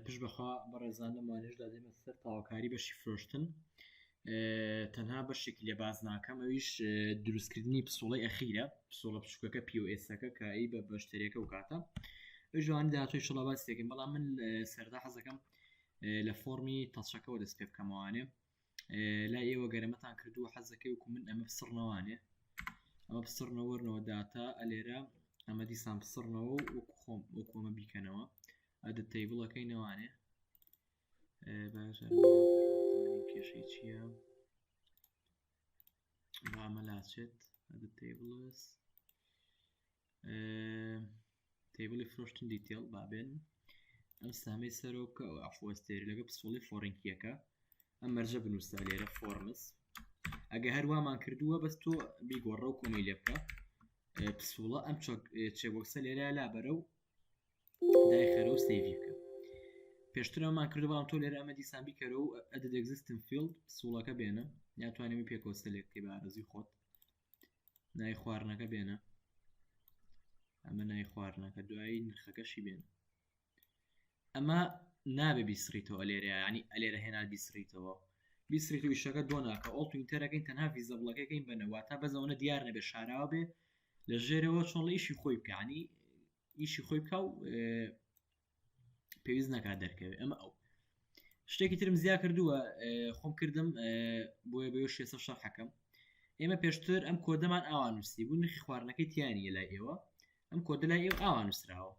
پشت بەخوا بەڕێزان لەم وانەیەشدا دێمە سەر تەواوکاری بەشی فرۆشتن تەنها بەشێکی لێ باز ناکەم ئەویش دروستکردنی پسوڵەی ئەخیرە پسوڵە بچووکەکە POS ەکە کە ئەی بە بەشتەرێکە و کاتە ژوانی داهاتووی شڵە باس دەکەین بەڵام من سەردا حەزەکەم لە فۆرمی touch ەکەوە دەست پێ بکەمەوانێ لای ئێوە گەرەمەتان کردووە حەزەکەی وکو من ئەمە بسڕنەوانێ ئەمە بسڕنەوە وەرنەوە داتا ئەلێرە ئەمە دیسان بسڕنەوە و وەکو خۆم وەکو ئەمە بیکەنەوە add table ەکەی نەوانێ کێشەی چییە با ئەمە لاچێت add tables table ی فرۆشتن detail بابێن ئەم سامەی سەرۆ بکە ئەو ئەفوەستێری لەگە پسوڵی foreign key یەکە ئەم مەرجە بنووسە لێرە forms ئەگە هەروامان کردووە بەس تۆ بیگۆڕە و کۆمەی لێ بکە پسوڵە ئەم checkbox ە لێرە لابەرە و دایخەرە و save ی بکە پێشتر ئەومان کردو بەڵام تۆ لێرە ئەمە دیسان بیکەرە و add existing field پسوڵەکە بێنە یاتوانێمی پێکەوە select بکەی بە ئارەزوی خۆت ناوی خواردنەکە بێنە ئەمە ناوی خواردنەکە دوایی نرخەکەشی بێنە ئەمە نابێ بیسڕیتەوە لێرە ینی ئەلێرە هێنا بیسڕیتەوە بیسڕیت و ئیشەکە دۆ ناکە Alt enter ەکەین تەنها visible ەکەکەین بەنەوە تا بەزەوەنە دیار نەبێ شاراوە بێ لە ژێرەوە چۆن لە ئیشی خۆی بکانی ئیشی خۆی بکە و پێویست نەکات دەرکەوێت ئەمە ئەو شتێکی ترم زیا کردووە خۆم کردم بۆیە بە شێسە شەرحەکەم ئێمە پێشتر ئەم کۆدەمان ئاوا نووسی بوو نرخی خواردنەکەی تیانە لای ئێوە ئەم کۆدە لای ئێوە ئاوا نووسراوە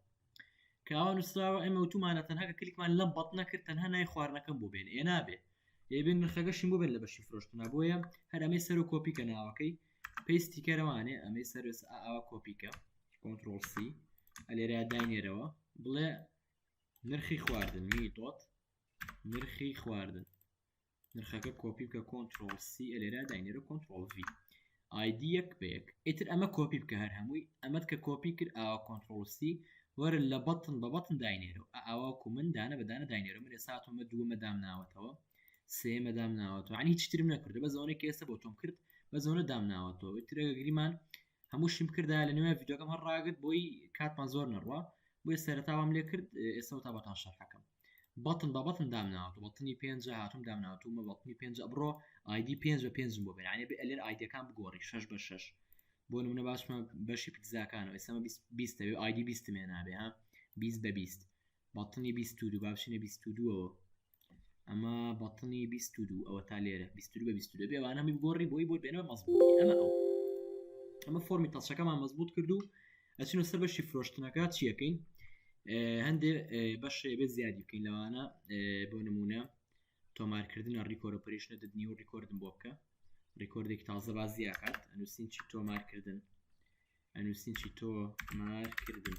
کە ئاوا نووسراوە ئێمە وتومانە تەنها کە کلیکمان لەم button ە کرد تەنها نای خواردنەکەم بۆ بێن ئێ نابێ ئێ بێن نرخەکەشیم بۆ بێن لە بەشی فرۆشتنا بۆیە هەر ئەمەی سەر و کۆپی کە ناوەکەی paste ی کەرەوانێ ئەمەی سەر ئاوا کۆپیکە control C ئەلێرە داینێرەوە بڵێ نرخی خواردن me dot نرخی خواردن نرخەکە کۆپی بکە control C ئەلێرە داینێرە control V ID یەک بە یەک ئیتر ئەمە کۆپی بکە هەر هەمووی ئەمەت کە کۆپی کرد ئاوا control C وەرە لە button بە button داینێرەوە ئاواکو من دانە بە دانە داینێرە من ئێستا هاتوومە دووەمە دام ناوەتەوە سێمە دام ناوەتەوە عنی هیچ ترم نەکردو بەس ئەوەنەی کە ئێستا بۆ تۆم کرد بەس ئەوەنە دام ناوەتەوە ئیتر ئەگەر گریمان هەمووشیم کردایە لە نوێ ڤیدیۆکەم هەر ڕاگرت بۆی کاتمان زۆر نەڕوا بۆیە سەرەتا وام لێ کرد ئێستا تا بەتان شەرحەکەم button بە button دامناوەتەوە button ی پێنج هاتوم دامناوەتومە button ی پێنج بڕۆ ID پێنج بە پێنجم بۆ بێن یعنی بێ ئەلێر ID ەکان بگۆڕی شەش بە شەش بۆ نمونە باشمە بەشی پیتزاکانەوە ئێستا 20 ئەوێ ID 20 مێنابێ ها 20 بە 20 button ی 22 با بچینە 22ەوە ئەمە button ی 22 ئەوە تا لێرە 22 بە 22 بێ وانە هەمووی بگۆڕی بۆی بۆ بێنەوە مەزبوط ئەمە ئەو ئەمە فۆرمی touch ەکەمان مەزبوط کرد و ئەچینە سەر بەشی فرۆشتنەکە چیەکەین هەندێ بەشێ بێت زیادی بکەین لەوانە بۆ نمونە تۆمارکردنە record operation ە add new record م بۆ بکە record ێکی تازە باز زیاکات ئەنووسین چی تۆمارکردن ئەنووسین چی تۆمارکردن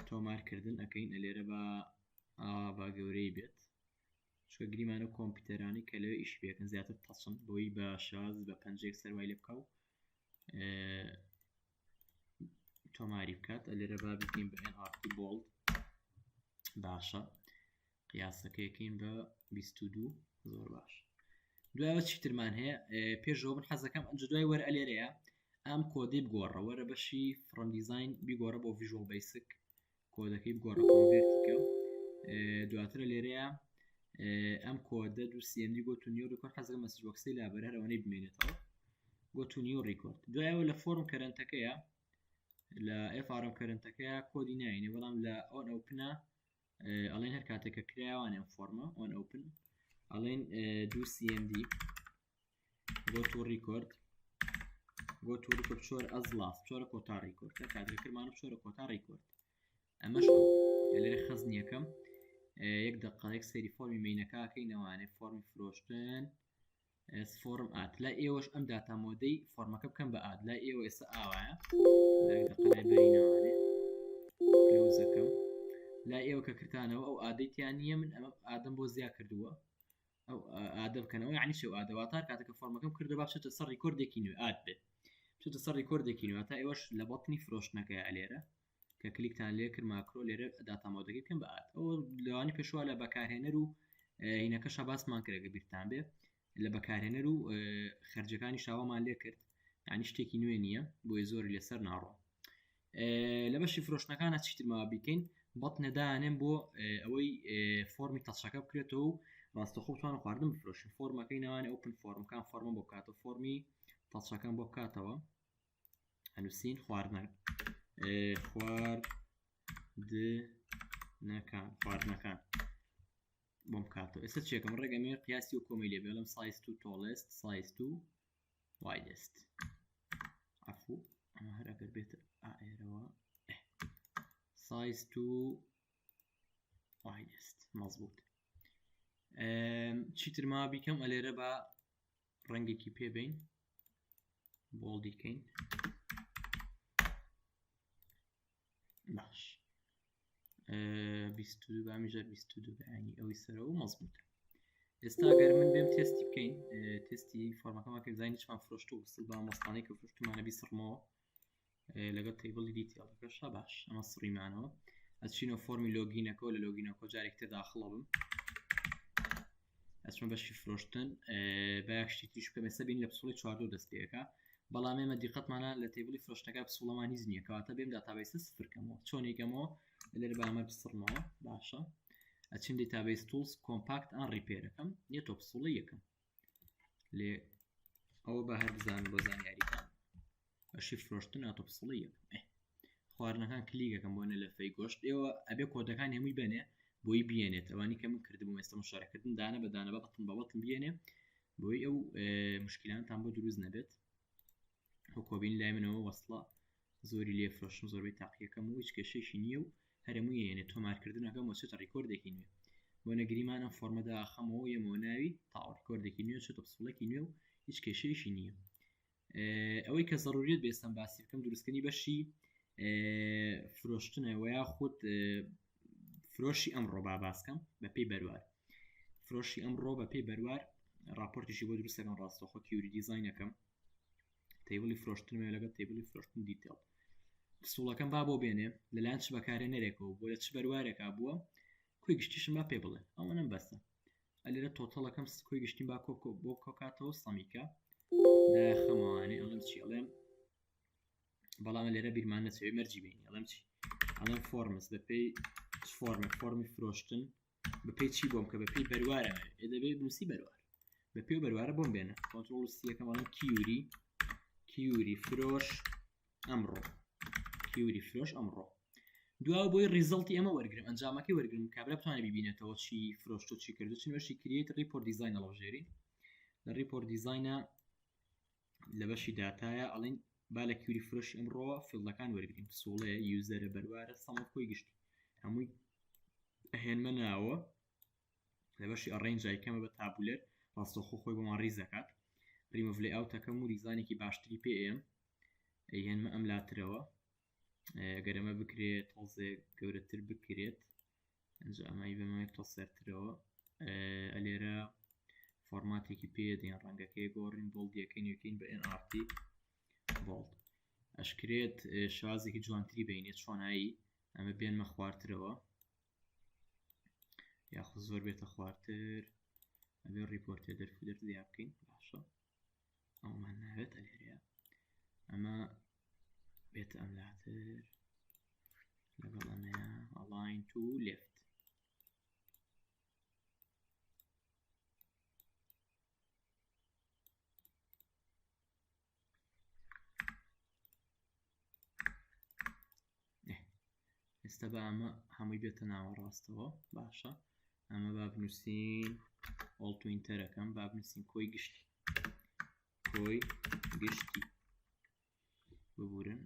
تۆمارکردن ئەەکەین ئەلێرە بە ئاوا با گەورەی بێت چونکە گریمانە کۆمپیوتەرانی کە لەوێ ئیش پێکن زیاتر touch ن بۆی بە شاز بە پەنجێک سەروای لێ بکە و تۆماری بکات لێرە با بکەین بە NRT bold باشە قیاسەکەیەکەین بە 22 زۆر باش دوایەوە چیترمان هەیە پێشەوە من حەزەکەم ئەنج دوای وەرە ئەلێرەیە ئەم کۆدەی بگۆڕە وەرە بەشی form design بیگۆڕە بۆ Visual Basic کۆدەکەی بگۆڕە convert ی کە دواترە لێرەیە ئەم کۆدە دوو CMD go to new record حەزەکە message box ەی لابەر هەر ئەوەنەی بمێنێتەوە go to new record دوایەوە لە form current ەکەیە لە FRM current ەکەیە کۆدی ناینێ بەڵام لە on open ە ئەڵێن هەر کاتێک کە کرایوانێ ئەم فۆرمە on open ئەڵێن دوو CMD go to record go to record چۆر as last چۆرە کۆتا record کە کاتێک کرمانە چۆرە کۆتا record ئەمەش لێرە خەزنیەکەم یەک دقایق سەیری فۆرمی main ەکەکەی نەوانێ فۆرمی فرۆشتن ئێس form add لای ئێوەش ئەم data mode ەی فۆرمەکە بکەم بە add لای ئێوە ئێستا ئاوایە لای دقلای بەرینەوانێ close ەکەم لای ئێوە کە کرتانەوە ئەو add ەی تیان نییە من ئەمە add م بۆ زیا کردووە ئەو add ە بکەنەوە یعنی چێ add ە واتا کاتێکە فۆرمەکەم کردە با بچێتە سەر record ێکی نوێ add بێ بچێتە سەر record ێکی نوێ تا ئێوەش لە button ی فرۆشتنەکەی ئەلێرە کە کلیکتان لێ کرد ماکرۆ لێرە data mode ەکەی بکەن بە add ئەو لەوانی پێشوە لە بەکارهێنەر و هینەکەشا باسمان کرد گە بیرتان بێ لە بەکارهێنەر و خەرجەکانی شاوەمان لێ کرد یعنی شتێکی نوێ نییە بۆیە زۆری لەسەر ناڕۆ لە بەشی فرۆشتنەکانە چیترمەوە بیکەین. button ە دانێم بۆ ئەوەی فۆرمی touch ەکە بکرێتەوە و ڕاستەخۆ بتوانم خواردن بفرۆشن فۆرمەکەی ناوانێ open form کان فۆرمە بۆ بکاتەوە فۆرمی touch ەکەم بۆ بکاتەوە ئەنووسین خواردنە خواردنەکان خواردنەکان بۆم بکاتەوە ئێستا چێکم ڕێگەمێ قیاسی و کۆمی لێ بێڵم size to tallest size to widest عفو ئەمە هەر ئەگەر بێتە ئائێرەوە size to widest مەزبوط چیتر ما بیکەم ئەلێرە بە ڕەنگێکی پێ بین bold ی کەین باش 22 بامیژەر 22 بەیانی ئەوەی سەرەوە مەزبوتە ئێستا گەر من بێم تێستی بکەین تێستی فۆرمەکەمان کرد زانین چمان فرۆشت و وسڵ بە مۆستانەی کە فرۆشتمانە بیسڕمەوە لەگەڵ table ی detail ەکەشا باش ئەمە سڕیمانەوە ئەچینەوە فۆرمی login ەکەەوە لە login ەکە جارێک تر داخڵە بم ئەچمە بەشی فرۆشتن با شتی تریش بکەم ئێستا بین لە پسوڵی 14 دەست پێەکە بەڵام ئێمە دیقەتمانە لە table ی فرۆشتنەکە پسوڵەمان هیچ نییە کەواتە بێم database سفرکەمەوە چۆنیکەمەوە لێرە با ئەمە بسڕمەوە باشە ئەچین database tools compact and repair ەکەم نیە تۆ پسوڵی یەکەم لێ ئەوە بە هەر بزان بۆ زانیاریتان بەشی فرۆشتن ئاتۆ پسڵی یەکەم خواردنەکان کلیکەکەم بۆ نەلەفەی گۆشت ئێوە ئەبێ کۆدەکان هەمووی بنێ بۆی بێنێت ئەوانی کە من کردبووم ئێستا مشارەکردن دانە بە دانە بە button بە button بێنێ بۆی ئەو مشکلانتان بۆ دروست نەبێت هۆکۆبین لای منەوە وەصلە زۆری لێ فرۆشم زۆربەی تاقیەکەم و هیچ کێشێکی نییە و هەرمووی یێنێ تۆمارکردنەکەم وەچێتە record ێکی نوێ بۆ نەگریمان ئەم فۆرمەدا خەمەوە یەمەوە ناوی تا record ێکی نوێ چێتە پسوڵێکی نوێ و هیچ کێشەیەکی نییە ئەوەی کە زەڕوریت بێستم باسی بکەم دروستکردنی بەشی فرۆشتنە وە یاخود فرۆشی ئەمڕۆ با باسکەم بە پێی بەروار فرۆشی ئەمڕۆ بە پێی بەروار راپۆرتیشی بۆ دروستەکەم ڕاستەخۆ query design ەکەم table ی فرۆشتنمە لەگەڵ table ی فرۆشتن detail پسوڵەکەم با بۆ بێنێ لەلایەن چ بەکارێنەرێکەوە بۆ لە چ بەروارێکا بووە کۆی گشتیشم با پێ بڵێ ئەوەنەم بەسە ئەلێرە total ەکەم کۆی گشتیم با کۆ بۆ کۆکاتەوە sum یکە داخەمەوانێ ئەڵێم چی ئەڵێم بەڵام لێرە بیرمان نەچێت مەرجی بینی ئەڵێم چی ئەڵێم forms بەپێی فۆرمێک فۆرمی فرۆشتن بەپێی چی بۆم کە بەپێی بەروارە ئێ دەبێت بنووسی بەروار بەپێی بەروارە بۆم بێنە control C یەکەم ئەڵێم query query فرۆش ئەمڕۆ query فرۆش ئەمڕۆ دوا بۆی result ی ئەمە وەرگرم ئەنجامەکەی وەرگرم کابرا بتوانێت ببینێتەوە چی فرۆشت و چی کردو چین بەشی create report design هەڵبژێری لە report design ە لە بەشی داتایە ئەڵین با لە query فرۆشی ئەمڕۆوە field ەکان وەرگین پسوڵەیە user ە بەروارە sum ە کۆی گشتی هەمووی ئەهێنمە ناوە لە بەشی arrange ئەیکەمە بە tabular ڕاستەوخۆ خۆی بۆمان ڕیز دەکات ریمۆڤ لێ ئاوتەکەم و ریزانێکی باشتری پێ ئێم ئەیهێنمە ئەم لاترەوە گەر ئەمە بکرێت تۆزێک گەورەتر بکرێت ئەنجا ئەمای بەمە تۆ سەرترەوە ئەلێرە فۆرماتێکی پێ دێن ڕەنگەکەی گۆڕین bold ەکەی نوێکەین بە NRT bold ئەشکرێت شازێکی جوانتری بینێت چۆنایی ئەمە بێنمە خوارترەوە یاخود زۆر بێتە خوارتر ئەبێ report header footer زیاد بکەین باشە ئەومان ناوێت ئەلێرەیە ئەمە بێتە ئەم لاتر لەگەڵ ئەمەیە align to left ئێستا بە ئەمە هەمووی بێتە ناوەڕاستەوە باشە ئەمە با بنووسین Alt و Enter ەکەم با بنووسین کۆی گشتی کۆی گشتی ببورن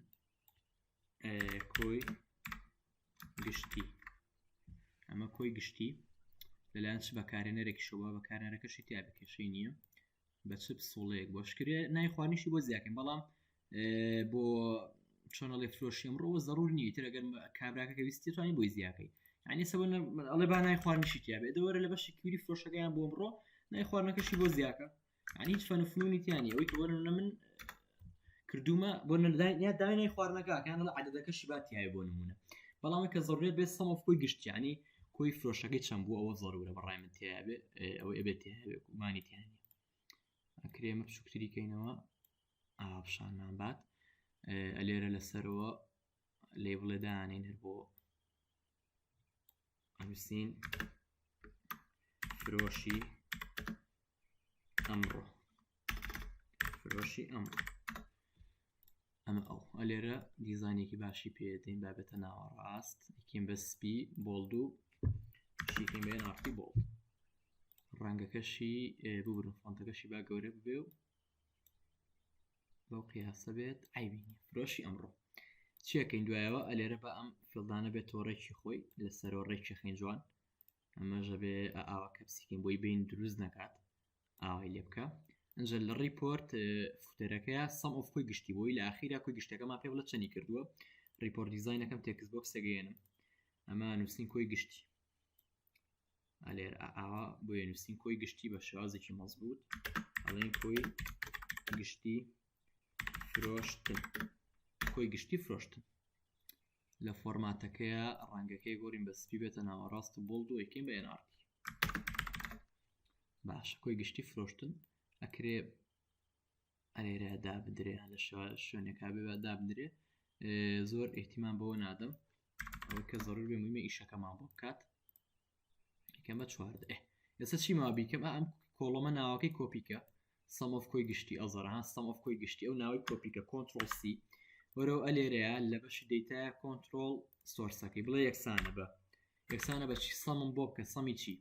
کۆی گشتی ئەمە کۆی گشتی لەلایەن چ بەکارێنەرێکیشەوە بەکارێنەرەکەشی تیا بکێشەی نییە بە چ پسوڵەیەک بۆ شکرێ نای خوارنیشی بۆ زیاکەین بەڵام بۆ چۆنەڵێ فرۆشی ئەمڕۆوە زەرور نییە تر ئەگەر کابراکە کە ویستی توانی بۆی زیاکەی یعنی سەبە ئەڵێ با نای خوارنیشی تیا بێ دەوەرە لە بەشی query فرۆشەکەیان بۆ ئەمڕۆ نای خواردنەکەشی بۆ زیاکە یعنی هیچ فەن و فنونی تیانی ئەوەی کە وەرن من کردومە بۆ یا داوای نای خواردنەکە کان لە عددەکەشی با تایە بۆ نمونە بەڵام کە زەرورێت بێت sum of کۆی گشتیانی کۆی فرۆشەکەی چەند بوو ئەوە زەرورە بەڕای من تایە بێ ئەوە ئەبێت تایە بێ گومانی تیانە ئەکرێ ئەمە بچووکتری کەینەوە ئاوا پیشانمان بات ئەلێرە لەسەرەوە label ێ دانین هەر بۆ. ئەنووسین فرۆشی ئەمڕۆ فرۆشی ئەمڕۆ ئەمە ئەو ئەلێرە دیزانێکی باشی پێدەین بابێتە ناوەڕاست یکیم بە سپی bold و شیکەین بە nrt bold ڕەنگەکەشی ببرن font ەکەشی با گەورە ببێ و بەو قیاسە بێت عیبی نیە فرۆشی ئەمڕۆ چیەکەین دوایەوە ئەلێرە بە ئەم field انە بێت تۆڕێکی خۆی لەسەرەوە ڕێکی خین جوان ئەمەژە بێ ئاوا کەپسیکەین بۆی بین دروست نەکات ئاوای لێ بکە ئەجا لە report footer ەکەیە sum of کۆی گشتی بۆی لە ئاخیرا کۆی گشتەکەمان پێ بڵێ چەنی کردووە report design ەکەم text box ەگەیەنم ئەمە نووسین کۆی گشتی ئەلێر ئاوا بۆیە نووسین کۆی گشتی بە شێوازێکی مەزبوط ئەڵێن کۆی گشتی فرۆشتن کۆی گشتی فرۆشتن لە فۆرماتەکەیە ڕەنگەکەی گۆڕین بە سپی بێتە ناوەڕاست و bold و یکەین بە nrt باشە کۆی گشتی فرۆشتن ئەکرێ ئەلێرە دابدرێ لە شوێنێکا بێ دابدرێ زۆر ئیهتیمام بەوە نادەم ئەوەی کە زەرور بێ مهمە ئیشەکەمان بۆ بکات یکەمە چواردە ئێستا چی ما بیکەم ئەم column ە ناوەکەی کۆپیکە sum of کۆی گشتی ئەزەرها sum of کۆی گشتی ئەو ناوەی کۆپیکە control C وەرەوە ئەلێرەیە لە بەشی data یە control source ەکەی بڵێ یەکسانە بە یەکسانە بە چی sum م بۆ بکە sum ی چی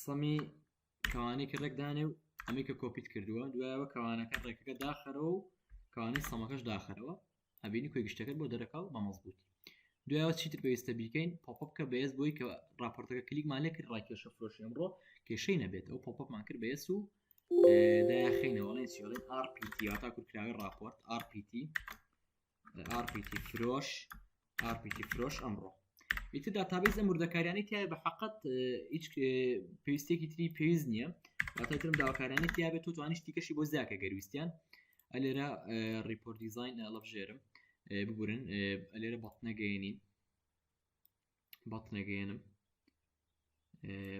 sum ی کەوانەی کە ڕێک دانێ و ئەمەی کە کۆپیت کردووە دوایەوە کەوانەکە ڕێکەکە داخەرەوە و کەوانەی sum ەکەش داخەرەوە ئەبینی کۆی گشتەکەت بۆ دەرەکا و بە مەزبووتی دوایەوە چیتر پێویستە بیکەین pop-up کە بە yes بۆی کە راپۆرتەکە کلیکمان لێ کرد ڕاکێشە فرۆشی ئەمڕۆ کێشەی نەبێت ئەو pop-up مان کرد بە yes و دایخینەوە ئەڵێن چی ئەڵێن RPT واتا کورتکراوی ڕاپۆرت RPT RPT فرۆش RPT فرۆش ئەمڕۆ ئیتر database ئەم وردەکاریانی تایە بە حقت هیچ پێویستێکی تری پێویست نییە واتای ترم داواکارانی تیا بێت و توانیش تیکەشی بۆ زیاکە گەرویستیان ئەلێرە report design ئەڵبژێرم ببورن ئەلێرە button ەگەێنین button ەگەێنم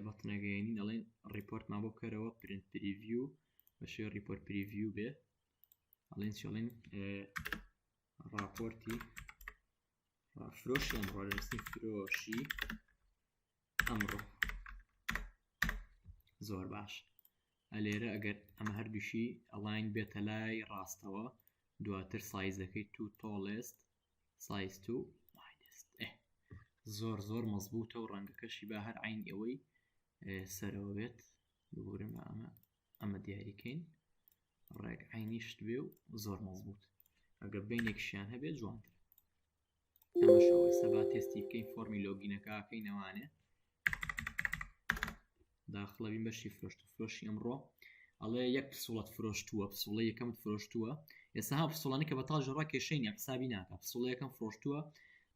button ەگەێنین ئەڵێن report مان بۆ بکەرەوە print preview بە شێ report preview بێ ئەڵێن چڵین راپۆرتی فرۆشی ئەمڕۆ لەنووسین فرۆشی ئەمڕۆ زۆر باش ئەلێرە ئەگەر ئەمە هەردووشی align بێتە لای ڕاستەوە دواتر size ەکەی to tallest size to widest زۆر زۆر مەزبوتە و ڕەنگەکەشی با هەر عین ئەوەی سەرەوە بێت ببورن بە ئەمە ئەمە دیاریکەین ڕێک عینی شت بێ و زۆر مەزبوط ئەگە بینێکشیان هەبێت جوانتر ئەمەشەوەی سەبا تێستی بکەین فۆرمی login ەکەکەی نەوانێ داخڵەبین بەشی فرۆشت فرۆشی ئەمڕۆ ئەڵێ یەک پسوڵەت فرۆشتووە پسوڵە یەکەمت فرۆشتووە ئێستا ها پسوڵانی کە بەتاڵ ژڕا کێشەی نیە حسابی ناکە پسوڵە یەکەم فرۆشتووە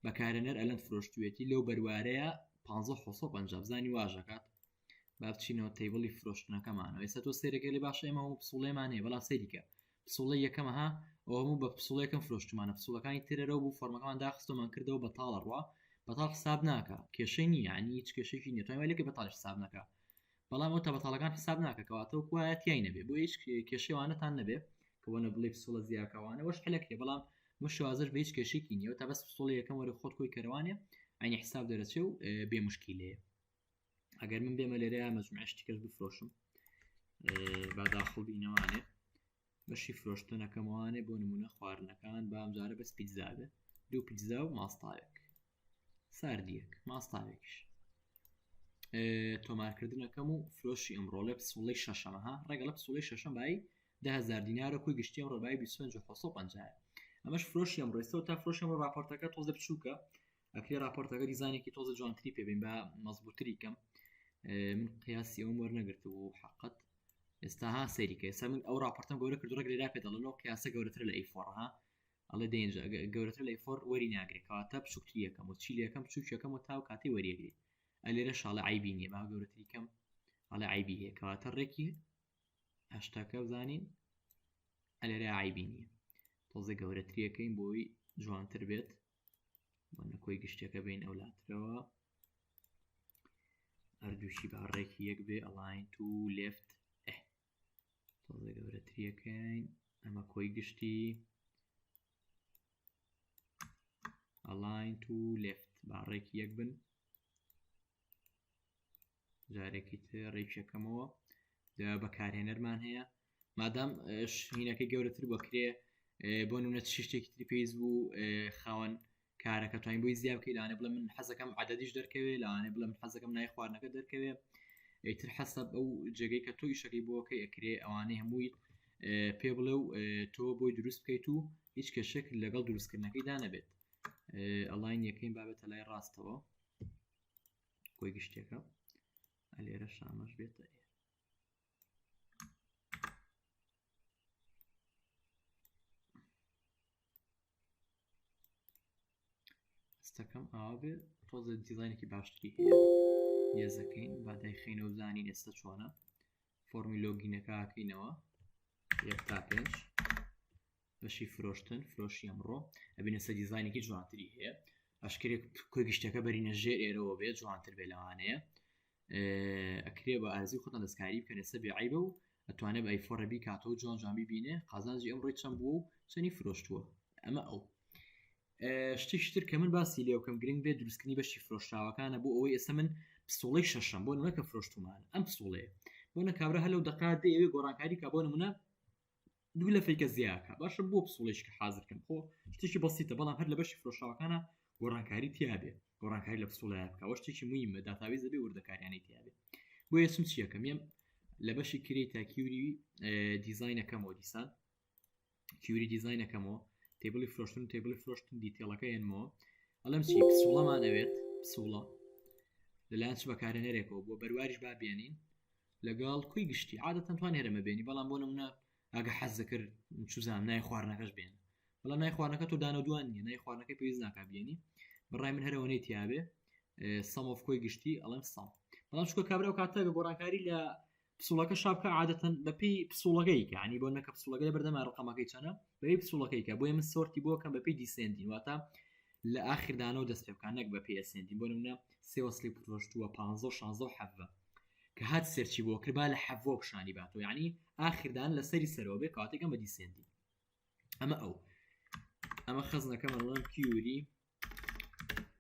بەکارێنەر ئەلەند فرۆشتوێتی لەو بەروارەیە 15 بزانی واژەکات با بچینەوە table ی فرۆشتنەکەمانەوە ئێستا تۆ سەیرەکەی لێ باشە ئێمە هەموو پسوڵێمان هەیە بەڵام سەیریکە پسوڵە یەکەمە ها ئەو هەموو بە پسوڵەکەم فرۆشتمانە پسوڵەکانی ترەرەوە بوو فۆرمەکەمان داخستۆمان کردەوە بەتاڵە ڕوا بەتاڵ حساب ناکە کێشەی نییە ینی هیچ کێشێکی نیە توای لەکە بەتاڵ حساب نەکە بەڵام ئەو تا بەتاڵەکان حساب ناکە کەواتە وایە تیای نەبێ بۆ هیچ کێشەوانەتان نەبێ کە بۆ نەبڵێ پسوڵە زیاکەوانە وەش حلەکرێ بەڵام مشوازش بە هیچ کێشێکی نییە تا بەس پسوڵی یەکەم وەرە خۆت کۆی کەروانێ ئەنی حساب دەرەچێ و بێ مشکیلەیە ئەگەر من بێمە لێرەیە مەجموعە شتیکەش بفرۆشم با داخڵ بینەوانێ بەشی فرۆشتنەکەمەوانێ بۆ نمونە خواردنەکان با ئەمجارە بەس پیتزا بێ دوو پیتزا و ماستاوێک ساردیەک ماستاوێکیش تۆمارکردنەکەم و فرۆشی ئەمڕۆ لە پسوڵەی شەشەمە ها ڕێگەڵە پسوڵەی شەشەم بای 10000 دینارە کۆی گشتی ئەمڕۆ بای 25 ئەمەش فرۆشی ئەمڕۆ ئێستا تا فرۆشی ئەمڕۆ راپۆرتەکە تۆزە بچووکە ئەکرێ راپۆرتەکە دیزانێکی تۆزە جوانتری پێبین بە مەزبوتری کەم من قیاسی ئەوم وەرنەگرت و حقت ئێستا ها سەیریکە ئێستا من ئەو راپۆرتم گەورە کرد ڕێک لێرا پێ دەڵێن قیاسە گەورەتر لە A4 ها ئەڵێ دەینج گەورەتر لە A4 وەری ناگرێت کەواتە بچووکتری یەکەم و چی لەکەم بچووکەکەم و تاو کاتی وەریەگرێ ئەلێرە شاڵە عیبی نییە با گەورەتری کەم ئەڵێ عیبی هەیە کەواتە ڕێکی هەشتاکە بزانین ئەلێرە عیبی نییە تۆزە گەورەتریەکەین بۆی جوانتر بێت بۆنە کۆی گشتەکە بین ئەو لاترەوە هەردووشی با ڕێکی یەک بێ align to left ئه تۆزە گەورەتریەکەین ئەمە کۆی گشتی align to left با ڕێکی یەک بن. جارێکی تر ڕێکیەکەمەوە بەکارهێنەرمان هەیە مادام شینەکەی گەورەتر بکرێ بۆ نمونە چ شتێکی تری پێویست بوو خاوەن کارەکە توانین بۆی زیاد بکەی لانێ بڵێ من حەزەکەم عددیش دەرکەوێ لانێ بڵێ من حەزەکەم نای خواردنەکە دەرکەوێ ئیتر حەسەب ئەو جێگەی کە تۆ ئیشەکەی بۆکەی ئەکرێ ئەوانەی هەمووی پێ بڵێ و تۆ بۆی دروست بکەیت و هیچ کێشێک لەگەڵ دروستکردنەکەی دانەبێت align یەکەین بابێتە لای ڕاستەوە کۆی گشتێکە ئەلێرە شامەش بێتە ئێ ئەستەکەم ئاوا بێ تۆزە دیزاینێکی باشتری هەیە یەزەکەین با دایخینەوە بزانین ئێستا چۆنە فۆرمی login ەکە ئاکەینەوە یەک تا پێنج بەشی فرۆشتن فرۆشی ئەمڕۆ ئەبینە سە دیزاینێکی جوانتری هەیە ئەشکرێک کۆی گشتەکە بەرینە ژێر ئێرەوە بێ جوانتر بێ لەوانەیە ئەکرێ بە ئارزی خۆتان دەستکاری بکەن ئێستا بێ عیبە و ئەتوانێت بە ئەیفۆڕە بیکاتەوە جوان جوان بیبینێ قازانجی ئەمڕۆی چەند بووە و چەنی فرۆشتووە ئەمە ئەو شتێکی تر کە من باسی لێ بکەم گرنگ بێت دروستکردنی بەشی فرۆشراوەکانە بۆ ئەوەی ئێستا من پسوڵەی شەشەم بۆ نمونە کە فرۆشتومان ئەم پسوڵەیە بۆ نە کابرا هەلو دەقا دەیەوێ گۆڕانکاری کا بۆ نمونە دوو لە فیکە زیاکە باشە بۆ پسوڵێکی کە حاضرکەم خۆ شتێکی بەسیتە بەڵام هەر لە بەشی فرۆشراوەکانە گۆڕانکاری تیاابێ گۆڕانکاری لە پسوڵەیە بکەوە شتێکی مهمە database دەبێ وردەکاریانەی تیاابێ بۆ یەچم چیەکەم یەم لە بەشی create تا query design ەکەمەوە دیسان query design ەکەمەوە table ی فرۆشتن table ی فرۆشتن detail ەکە ێنمەوە ئەڵێم چی پسوڵەمان ئەوێت پسوڵە لەلایەن چ بەکارهێنەرێکەوە بۆ بەرواریش با بێنین لەگەڵ کوی گشتی عادەتەن توان هێرەمە بێنی بەڵام بۆ نمونە ئەگە حەز دەکرد چوزان نای خواردنەکەش بێن بەڵام نای خواردنەکە تۆ دانە دوان نییە نای خواردنەکەی پێویست ناکا بێنی بەڕای من هەرەوەنەی تیاابێ sum of کۆی گشتی ئەڵێم sum بەڵام چکە کابرا و کاتە گۆڕانکاری لە پسوڵەکە شابکە عادەتەن بەپی پسوڵەکەی کە ینی بۆ نەکە پسوڵەکە لە بەردەما ڕقەمەکەی چەنە بەی پسوڵەکەی کە بۆیە من sort ی بۆکەم بەپی descending واتە لە ئاخردانەوە دەست پێ بکە نەک بەپی ascending بۆ نمونە سێ وەسلی فرۆشتووە پ 16 و حەڤە کە هات search ی بۆ کرد با لە حەڤۆ پیشانی باتەوە یعنی ئاخردان لەسەری سەرەوە بێ کاتێکم بە descending ئەمە ئەو ئەمە خەزنەکەم ئەڵێم query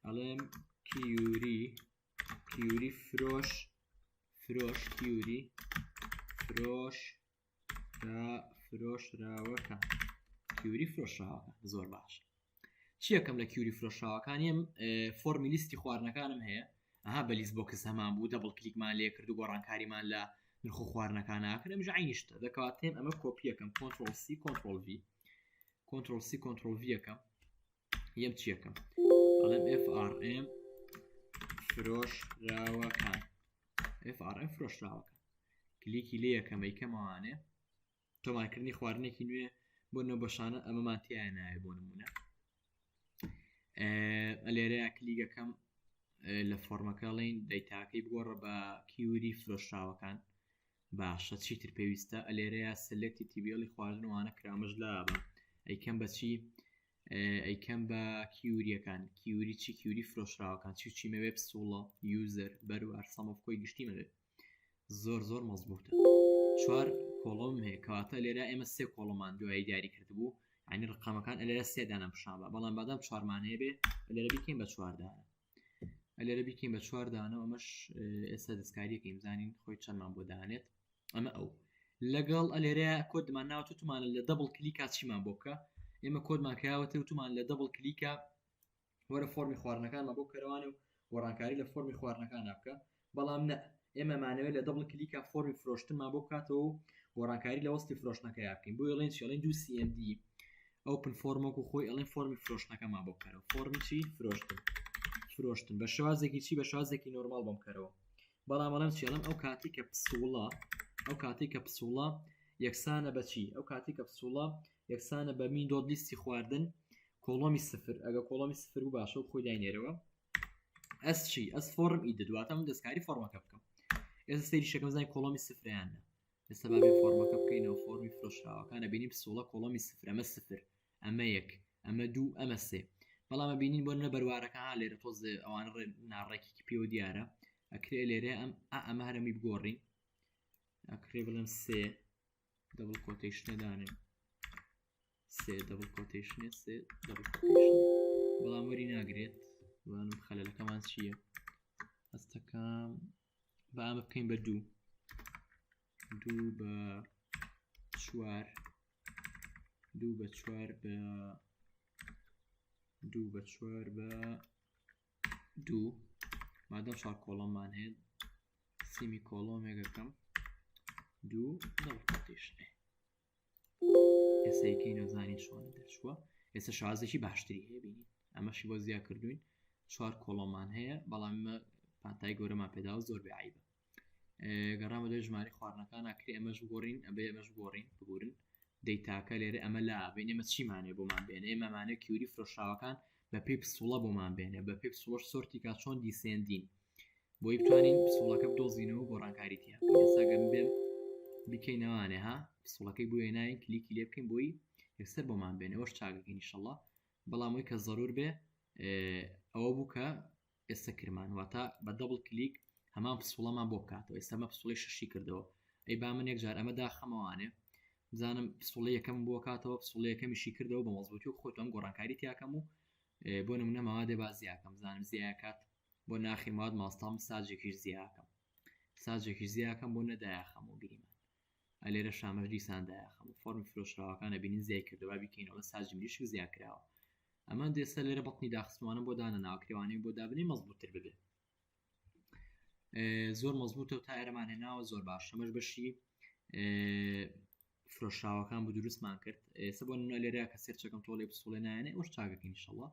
ئەڵێم query query فرۆش فرۆش query فرۆش فرۆشراوەکان query فرۆشراوەکان زۆر باش چیەکەم لە query فرۆشراوەکانیم فۆرمی لیستی خواردنەکانم هەیە ئەها بە list box هەمان بوو double click مان لێ کرد و گۆڕانکاریمان لە نرخ و خواردنەکان ناکرد ئەمژ عینیشتە دەکاتێن ئەمە کۆپیەکەم control C control V control C control V یەکەم یەم چیەکەم ئەڵێم FRM فرۆشراوەکان FRM فرۆشراوەکان کلیکی لێ یەکەم ئەیکەمەوانێ تۆمارکردنی خواردنێکی نوێ بۆ نە بەشانە ئەمەمان تایە نایە بۆ نمونە لێرەیە کلیگەکەم لە فۆرمەکەڵین دەیتاکەی بگۆڕە بە query فرۆشراوەکان باشە چیتر پێویستە ئەلێرەیە select ی table ی خواردنوانە کرامەش لابە ئەیکەم بەچی ئەیکەم بە query یەکان query چی query فرۆشراوەکان چی چی مەوێ پسوڵە user بەروار sum of کۆی گشتی مەوێ زۆر زۆر مەزبوتە چوار column هەیە کەواتە لێرە ئێمە سێ column مان دوایی دیاری کردبوو ینی ڕقەمەکان لێرە سێ دانە پیشان بە بەڵام بادام چوارمان هەیە بێ لێرە بیکەین بە چوار دانە لێرە بیکەین بە چوار دانە ئەمەش ئێستا دەستکاریەکەین بزانین خۆی چەندمان بۆ دانێت ئەمە ئەو لەگەڵ ئەلێرە کۆدمان ناوە تومانە لە double click ا چیمان بۆ بکە ئێمە کۆدمان کراوەتە و تومان لە double click ا وەرە فۆرمی خواردنەکانمان بۆ کەرەوانێ و گۆڕانکاری لە فۆرمی خواردنەکان بکە بەڵام نە ئێمە مانەوێت لە double click ا فۆرمی فرۆشتنمان بۆ بکاتەوە و گۆڕانکاری لە وەستی فرۆشتنەکە بکەین بۆ ئەڵێن چی ئەڵێن دوو CMD open form ەک و خۆی ئەڵێن فۆرمی فرۆشتنەکەمان بۆ بکەرەوە فۆرمی چی فرۆشتن فرۆشتن بە شێوازێکی چی بە شێوازێکی نۆرماڵ بۆم کەرەوە بەڵام ئەڵێم چی ئەڵێم ئەو کاتی کە پسوڵە ئەو کاتی کە پسوڵە یەکسانە بەچی ئەو کاتی کە پسوڵە یەکسانە بە me dot لیستی خواردن column ی سفر ئەگە column ی سفر بوو باشە و خۆی داینێرەوە as چی as form edit واتە من دەستکاری فۆرمەکە بکەم ئێستا سەیری شەکەم زای column ی سفریان نە ئێستا با بێ فۆرمەکە بکەینەوە فۆرمی فرۆشراوەکانە بینیم پسوڵە column ی سفر ئەمە سفر ئەمە یەک ئەمە دوو ئەمە سێ بەڵام بینین بۆ نە بەروارەکە ها لێرە تۆزێ ئەوانە ناڕێکێکی پێوە دیارە ئەکرێ لێرە ئەم ئەمە هەرەمی بگۆڕین ئەکرێ بڵێم سێ double quotation ە دانێم سێ double quotation ە سێ double quotation بەڵام وەری ناگرێت وانم خەلەلەکەمان چییە هەستەکەم. با ئەمە بکەین بە دوو دوو بە چوار دوو بە چوار بە دوو بە چوار بە دوو مادەم چوار column مان هەیە semicolon ێکەکەم دوو double quotation ئێستا یەکەی نەزانین چۆنە دەرچووە ئێستا شازێکی باشتری هەیە بینین ئەمەشی بۆ زیا کردوین چوار column مان هەیە بەڵام ئمە پانتای گەورەمان پێداوە زۆر بێ عیبە گەڕامە دوای ژماری خواردنەکان ئاکرێ ئەمەش بگۆڕین ئەبێ ئەمەش بگۆڕین بگورن دەیتاکە لێرە ئەمە لا بین ئێمە چیمانێ بۆمان بێنێ ئێمەمانێ query فرۆشراوەکان بە پێی پسوڵە بۆمان بێنێ بە پێی پسوڵەش sort ی کا چۆن descending بۆی بتوانین پسوڵەکە بدۆزینەوە گۆڕانکاری تیا ئێستا گەم بێم بکەینەوانێ ها پسوڵەکەی بۆ ناین کلیکی لێ بکەین بۆی یەکسەر بۆمان بێنەوەش چاگەکەین ئیشەڵڵا بەڵام وی کە زەرور بێ ئەوە بوو کە ئێستا کرمان واتە بە double click هەمان پسوڵەمان بۆ بکاتەوە ئێستا مە پسوڵی شەشی کردەوە ئەی با من یەکجار ئەمە داخەمەوانێ بزانم پسوڵی یەکەم بۆ کاتەوە پسوڵی یەکەمیشی کردەوە بە مەزبوطی و خۆتم گۆڕانکاری تیاکەم و بۆ نمونە ماوادێ با زیاکەم بزانم زیاکات بۆ ناخی مواد ماستام ساجێکیش زیاکەم ساجێکیش زیاکەم بۆ نەدایخەم و گریمان ئەلێرە شامەش دیسان دایخەم و فۆرمی فرۆشراوەکانە بینین زیای کردەوە بیکەینەوە ساجی مریشک زیا کراوە ئەمان دێسە لێرە بەتنی داخستوانە بۆ دانە ناوکرێوانەی بۆ دابنی مەزبوتر ببێ زۆر مەزبوتە و تا ئێرەمان هێناوە زۆر باش ئەمەش بەشی فرۆشراوەکان بۆ دروستمان کرد ئێستا بۆ نمونە لێرە کە search ەکەم تۆڵێ پسوڵێ نایەنێ ئەوش چاکەکەین ئینشەڵڵا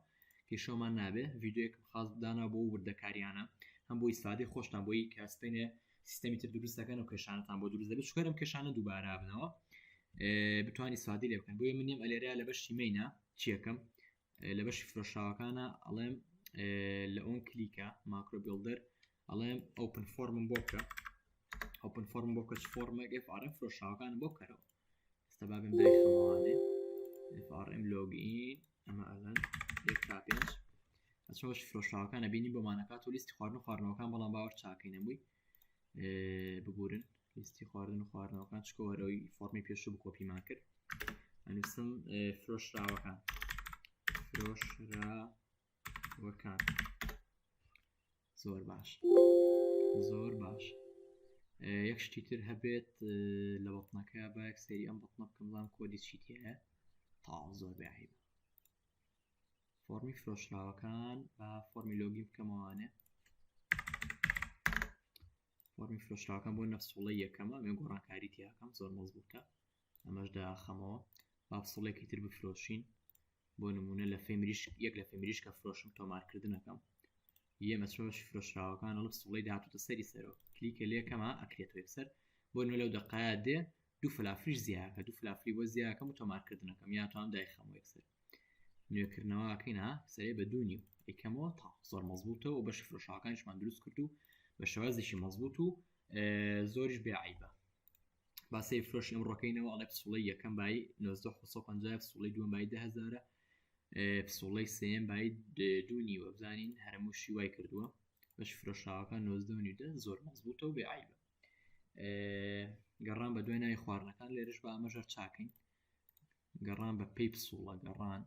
کێشەمان نابێ ڤیدیۆیەکم خاص دانا بۆ وردەکاریانە هەم بۆ ئیسفادەی خۆشتان بۆی کە سپێنێ سیستەمی تر دروست دەکەن و کێشانەتان بۆ دروست دەبێت چکەرم کێشانە دووبارە بنەوە بتوانانی ئیسفادەی لێ بکەن بۆیە منیم ئەلێرە لە بەشی main ە چیەکەم لە بەشی فرۆشراوەکانە ئەڵێم لە on click ە macro builder ئەڵێم open form م بۆ بکە open form بۆ کەچ فۆرمێک FRM فرۆشراوەکان بۆ بکەرەوە ئێستا بابم دای خەمەوانێ FRM login ئەمە ئەلەن یەک تا پێنج ئەچۆش فرۆشراوەکان ئەبینی بۆمانەکات و لیستی خواردن و خواردنەوەکان بەڵام باوەڕ چاکەی نەبووی ببورن لیستی خواردن و خواردنەوەکان چکۆوەرەوەی فۆرمی پێشوو بکۆپیمان کرد ئەنووسم فرۆشراوەکان فرۆشراوەکان زۆر باش زۆر باش یەک شتی تر هەبێت لە button ەکە با یەک سەیری ئەم button ە بکەم بزانم کۆدی چی تیایە تا زۆر بێعیبە فۆرمی فرۆشراوەکان با فۆرمی login بکەمەوانێ فۆرمی فرۆشراوەکان بۆ نەفسوڵی یەکەمە مێ گۆڕانکاری تیاکەم زۆر مەزبوتە ئەمەش داخەمەوە با پسوڵێکی تر بفرۆشین بۆ نمونە لە فەیمریش یەک لە فەیمریش کە فرۆشم تۆمارکردنەکەم یەمە چۆش فرۆشراوەکان ئەڵ پسوڵەی داهاتوتە سەری سەرەوە کلیکە لێکەمە ئەکرێتەوە یەکسەر بۆ نمونە لەو دقایە دێ دوو فلافلیش زیاکە دوو فلافلی بۆ زیاکەم و تۆمارکردنەکەم یا توام دایخەمەوە یەکسەر نوێکردنەوەکەی نا سەرێ بە دوو نیو یکەمەوە تا زۆر مەزبوتە و بەشی فرۆشاکانیشمان دروست کرد و بە شێوازێکی مەزبوت و زۆریش بێ عیبە با سەیر فرۆشی ئەمڕۆکەینەوە ئەڵێ پسوڵەی یەکەم بای 1950 پسوڵەی دووەم بای 10000 پسوڵەی سێم بای دوو نیوە بزانین هەرموشی وای کردووە بەش فرۆشراوەکان 19 نیودە زۆر مەزبوتە و بێ عیبە گەڕان بە دوای ناوی خواردنەکان لێرش بە ئەمەژەر چاکەین گەڕان بە پێی پسوڵە گەڕان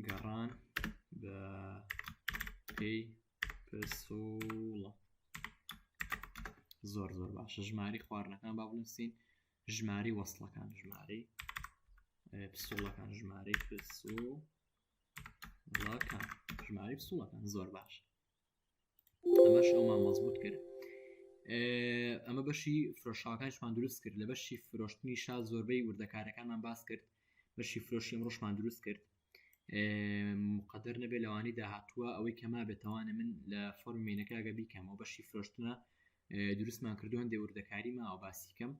گەڕان بە پێی پسوڵە زۆر زۆر باشە ژماری خواردنەکان با بنووسین ژماری وەصلەکان ژماری پسوڵەکان ژمارەی پسوڵەکان ژماری پسوڵەکان زۆر باش ئەمەش ئەومان مەزبوط کرد ئەمە بەشی فرۆشاکانیشمان دروست کرد لە بەشی فرۆشتنی شا زۆربەی وردەکارەکانمان باس کرد بەشی فرۆشی ئەمڕۆشمان دروست کرد مقدر نەبێ لەوانی داهاتووە ئەوەی کەما بێتوانە من لە فۆرمی main ەکە گە بیکەمەوە بەشی فرۆشتنە دروستمان کردو هەندێ وردەکاری ماوە باسی کەم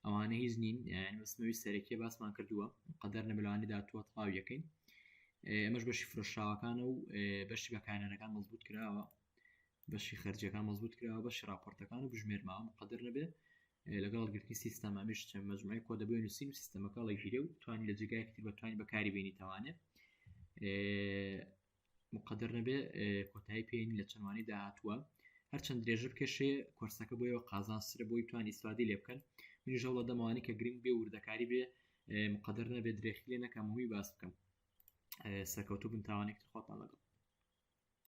ئەوانە هیچ نین یعنی مەسمەوی سەرەکیە باسمان کردووە قەدەر نەبلوانی داهاتووە تەواو یەکەین ئەمەش بەشی فرۆشراوەکانە و بەشی بەکارهێنەکان مەزبوط کراوە بەشی خەرجەکان مەزبوط کراوە بەشی راپۆرتەکان و بژمێرماوە مقدر نەبێ لەگەڵ گرتنی سیستەم ئەمیش چەند مەجموعی کۆدە بۆی نووسین و سیستەمەکە ڵێگیرێ و توانی لە جێگایەکی تر بەتوانی بەکاری بینی تاوانێ مقدر نەبێ کۆتایی پێین لە چەندوانی داهاتووە هەرچەند درێژە بکێشێ کۆرسەکە بۆیەوە قازان سرە بۆی توان ئیسفادی لێ بکەن منیش هەوڵە دەمەوانی کە گرنگ بێ وردەکاری بێ مقدر نەبێ درێخی لێ نەکەم هەمووی باس بکەم سەرکەوتوو بن تاوانێک تر خۆتان لەگەڵ.